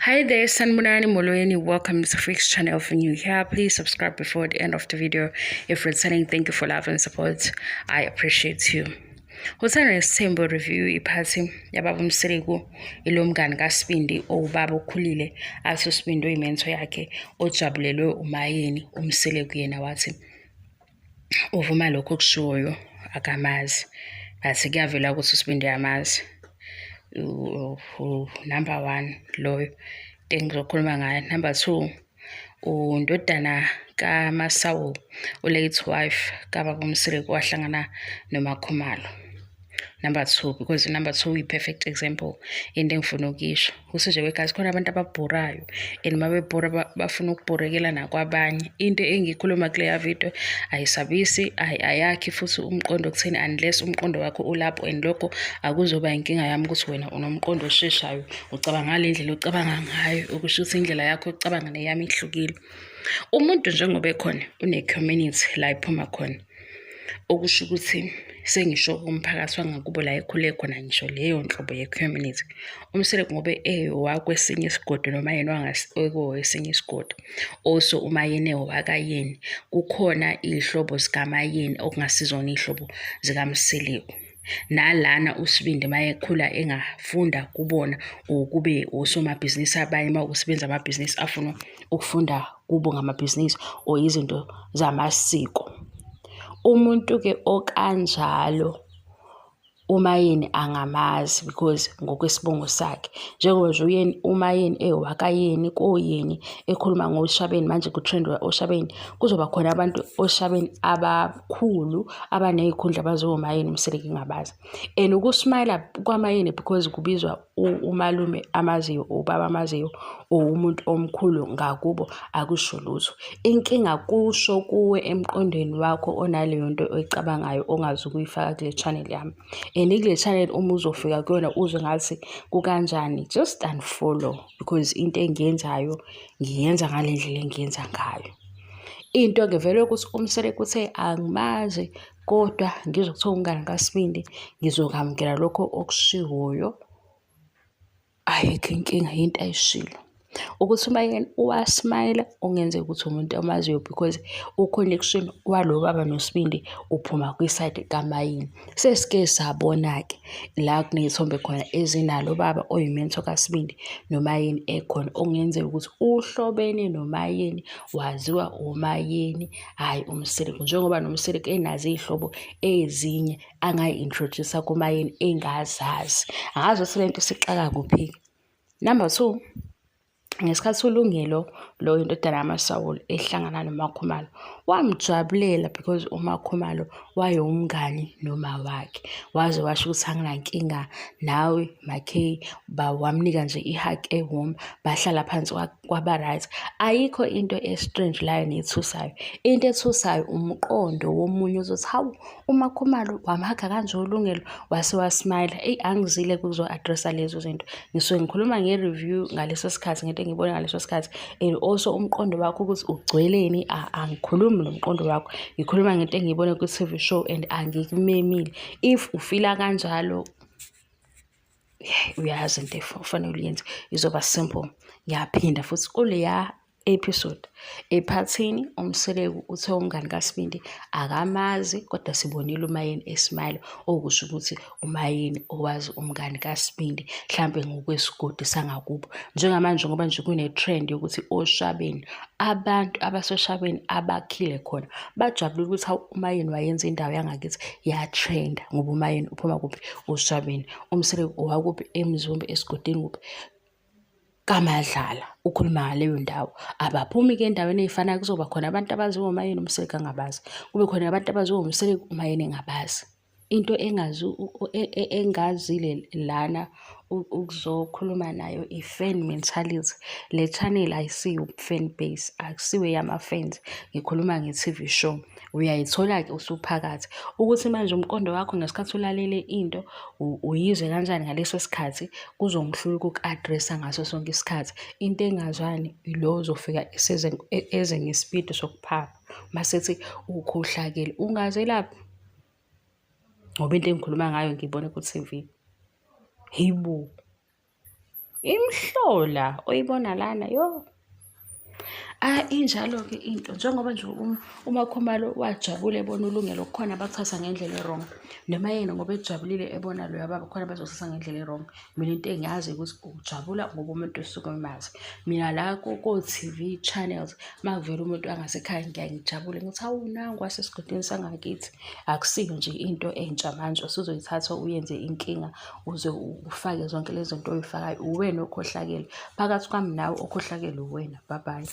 Hi there, Sanibonani Molweni. Welcome to Freaks channel. If you're new here, please subscribe before the end of the video. If returning, thank you for love and support. I appreciate you. Uthando Nesithembu review iphathi yababa uMseleku ilo mngani kaSibindi owubaba okhulile athi uSibindi uyi-mentor yakhe ojabulelwe uMayeni uMseleku yena wathi uvuma lokho okushiwoyo akamazi but kuyavela ukuthi uSibindi uyamazi. Number one loyo into engizokhuluma ngayo. Number two, undodana kaMaSawuli, u-late wife kababa uMseleku wahlangana noMakhumalo. Number two, because number two i-perfect example into engifuna ukuyisho ukuthi nje wegazi khona abantu ababhorayo and uma bebhora bafuna ukubhorekela nakwabanye. Into engiyikhuluma kuleya video ayisabisi, ayakhi futhi umqondo ekutheni unless umqondo wakho ulapho and lokho akuzoba inkinga yami ukuthi wena unomqondo osheshayo, ucabanga ngale ndlela ocabanga ngayo, okusho ukuthi indlela yakho yokucabanga neyami ihlukile. Umuntu njengoba ekhona une-community la ephuma khona, okusho ukuthi sengisho umphakathi wangakubo la ekhule khona ngisho leyo nhlobo ye-community. UMseleku ngoba ewakwesinye isigodi noma yena ekwesinye isigodi, also uMayeni ewakayeni, kukhona iy'hlobo zikaMayeni okungasizona iy'hlobo zikaMseleku. Nalana uSibindi uma ekhula engafunda kubona or kube osomabhizinisi abanye uma kuwukuthi benza amabhizinisi afuna ukufunda kubo ngamabhizinisi or izinto zamasiko. Umuntu-ke okanjalo uMayeni angamazi because ngokwesibongo sakhe njengoba nje uyeni uMayeni ewakayeni koyeni ekhuluma ngoshabeni manje ku-trend-wa oshabeni kuzoba khona abantu oshabeni abakhulu abaney'khundla abaziwa uMayeni uMseleku engabazi. And ukusmayila kwaMayeni because kubizwa umalume amaziyo, ubaba amaziyo or umuntu omkhulu ngakubo akusho lutho. Inkinga kusho kuwe emqondweni wakho onaleyo nto oyicabangayo ongazi ukuyifaka kule channel yami. And kule channel uma uzofika kuyona uzwe ngathi kukanjani, just unfollow because into engiyenzayo ngiyenza ngale ndlela engiyenza ngayo. Into-ke vele ukuthi uMseleku uthe angimazi kodwa ngizwe kuthiwa umngani kaSibindi ngizokwamukela lokho okushiwoyo. Ayikho inkinga into ayishilo. Ukuthi uMayeni uwasmayila okungenzeka ukuthi umuntu omaziyo because u-connection walo baba noSibindi uphuma kwi-side kaMayeni. Sesike sabona-ke la kuney'thombe khona ezinalo baba oyi-mentor kaSibindi noMayeni ekhona okungenzeka ukuthi uhlobene noMayeni, waziwa uMayeni, hhayi uMseleku. Njengoba noMseleku enazo iy'hlobo ezinye angayi-introduce-a kuMayeni engazazi. Angazi ukuthi le nto isixaka kuphi-ke. Number two, ngesikhathi uLungelo lo indodana kaMaSawuli ehlangana noMakhumalo, wamjabulela because uMakhumalo wayewumngani noma wakhe. Waze washo ukuthi anginankinga nawe MaKay, wamnika nje i-hug e-warm, bahlala phansi kwaba right. Ayikho into e-strange la nethusayo. Into ethusayo umqondo womunye ozothi hawu uMakhumalo wamhaga kanje uLungelo wase wasmayila. Eyi angizile kuzo-address-a lezo zinto. Ngisuke ngikhuluma nge-review ngaleso sikhathi ngento engiyibone ngaleso sikhathi and also umqondo wakho ukuthi ugcweleni angikhulumi nomqondo wakho. Ngikhuluma ngento engiyibone kwi-T_V show and angikumemile. If ufila kanjalo uyazi into ofanele uyenze izoba simple. Ngiyaphinda futhi kuleya episode ephathini uMseleku uthe umngani kaSibindi akamazi kodwa sibonile uMayeni esmayila okusho ukuthi uMayeni owazi umngani kaSibindi mhlampe ngokwesigodi sangakubo. Njengamanje ngoba nje kune-trend yokuthi oshabeni abantu abasoshabeni abakhile khona bajabulile ukuthi hawu uMayeni wayenza indawo yangakithi ya-trend-a ngoba uMayeni uphuma kuphi oshabeni. UMseleku owakuphi eMzumbe esigodini kuphi kaMadlala ukhuluma ngaleyo ndawo. Abaphumi-ke endaweni ey'fanayo kuzoba khona abantu abaziwa uMayeni uMseleku angabazi, kube khona abantu abaziwa uMseleku uMayeni engabazi. Into engazile lana ukuzokhuluma nayo i-fan mentality. Le channel ayisiyo fan base, akusiyo eyama-fans. Ngikhuluma nge-T_V show. Uyayithola-ke usuphakathi. Ukuthi manje umqondo wakho ngesikhathi ulalele into uyizwe kanjani ngaleso sikhathi kuzongihlula ukuku-address-a ngaso sonke isikhathi. Into engazwani ilo ozofika eze ngesipidi sokuphapha mase ethi ukhohlakele. Ungazelaphi? Ngoba into engikhuluma ngayo ngiyibone ku-T_V. Hheyi bo! Imhlola oyibona lana yo. Ah, injalo-ke into njengoba nje uMakhumalo wajabula ebona uLungelo kukhona abakuthasa ngendlela e-wrong. Noma yena ngoba ejabulile ebona loya baba khona abazothatha ngendlela e-wrong. Mina into engiyazi ukuthi ujabula ngoba umuntu usuke emazi. Mina la ko-T_V channels uma kuvela umuntu wangasekhaya ngiyaye ngijabule ngithi hawu nangu wasesigodini sangakithi. Akusiyo nje into entsha manje osuzoyithatha uyenze inkinga uze ufake zonke lezi zinto oy'fakayo. Uwena okhohlakele, phakathi kwami nawe okhohlakele uwena. Bye bye.